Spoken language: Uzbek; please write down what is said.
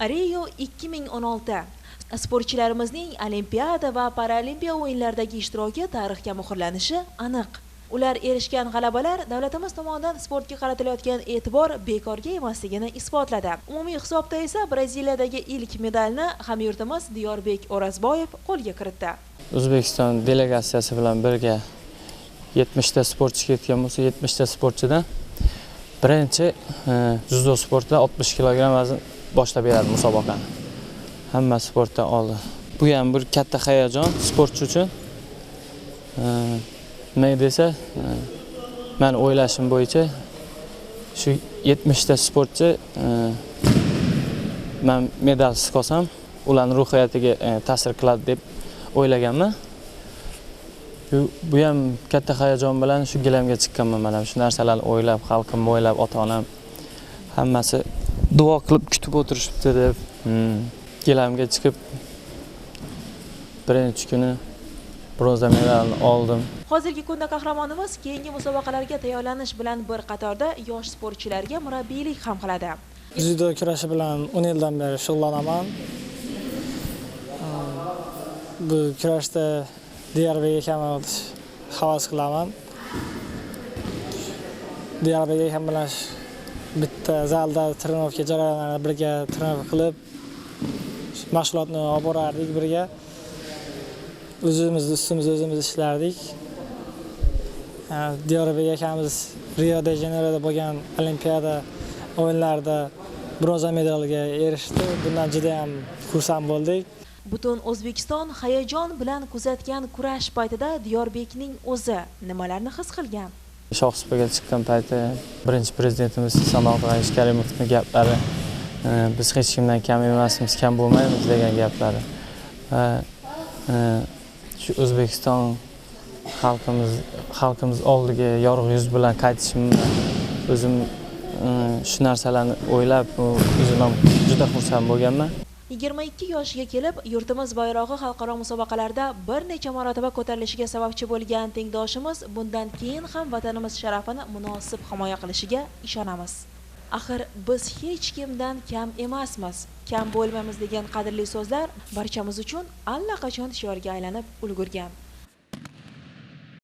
Rio 2016 sportchilarimizning Olimpiada va Paralimpiya o'yinlaridagi ishtiroki tarixga muhrlanishi aniq. Ular erishgan g'alabalar davlatimiz tomonidan sportga qaratilayotgan e'tibor bekorga emasligini isbotladi. Umumiy hisobda esa Braziliyadagi ilk medalni hamyurtimiz Diyorbek O'rozboyev qo'lga kiritdi. O'zbekiston delegatsiyasi bilan birga 70 ta sportchi ketgan bo'lsa, 70 ta sportchidan birinchi dzyudo sportida 60 kilogramm vazn boshlab beradi musobaqani. Hamma sportdan oldi. Bu ham bir katta hayajon sportchi uchun. Nima desa, men o'ylashim bo'yicha shu 70 ta sportchi men medalsiz qolsam, ularning ruhiyatiga ta'sir qiladi deb o'ylaganman. Bu ham katta hayajon bilan shu gilamga chiqqanman men ham. Shu narsalarni o'ylab, xalqimni o'ylab, ota-onam hammasi duo qilib kutib o'tirishibdi deb gilamga chiqib birinchi kuni bronza medalini oldim. Hozirgi kunda qahramonimiz keyingi musobaqalarga tayyorlanish bilan bir qatorda yosh sportchilarga murabbiylik ham qiladi. Dzyudo kurashi bilan 10 yildan beri shug'ullanaman. Bu kurashda Diyorbek akamni havas qilaman. Diyorbek akam bilan bitta zalda trenirovka jarayonlarini birga trenirovka qilib, mashg'ulotni olib borardik birga. O'zimiz ustimizda o'zimiz ishlardik. Diyorbek akamiz Rio de Janeyroda bo'lgan Olimpiada o'yinlarida bronza medalga erishdi. Bundan juda ham xursand bo'ldik. Butun O'zbekiston hayajon bilan kuzatgan kurash paytida Diyorbekning o'zi nimalarni his qilgan? Shohsupaga chiqqan payti birinchi prezidentimiz Sanoat Karimovning gaplari, biz hech kimdan kam emasmiz, kam bo'lmaymiz degan gaplari va shu O'zbekiston xalqimiz oldiga yorug' yuz bilan qaytishimni o'zim shu narsalarni o'ylab, o'zim ham juda xursand bo'lganman. 22 yoshiga kelib, yurtimiz bayrog'i xalqaro musobaqalarda bir necha marotaba ko'tarilishiga sababchi bo'lgan tengdoshimiz bundan keyin ham vatanimiz sharafini munosib himoya qilishiga ishonamiz. Axir biz hech kimdan kam emasmiz, kam bo'lmaymiz degan qadrli so'zlar barchamiz uchun allaqachon shiorga aylanib ulgurgan.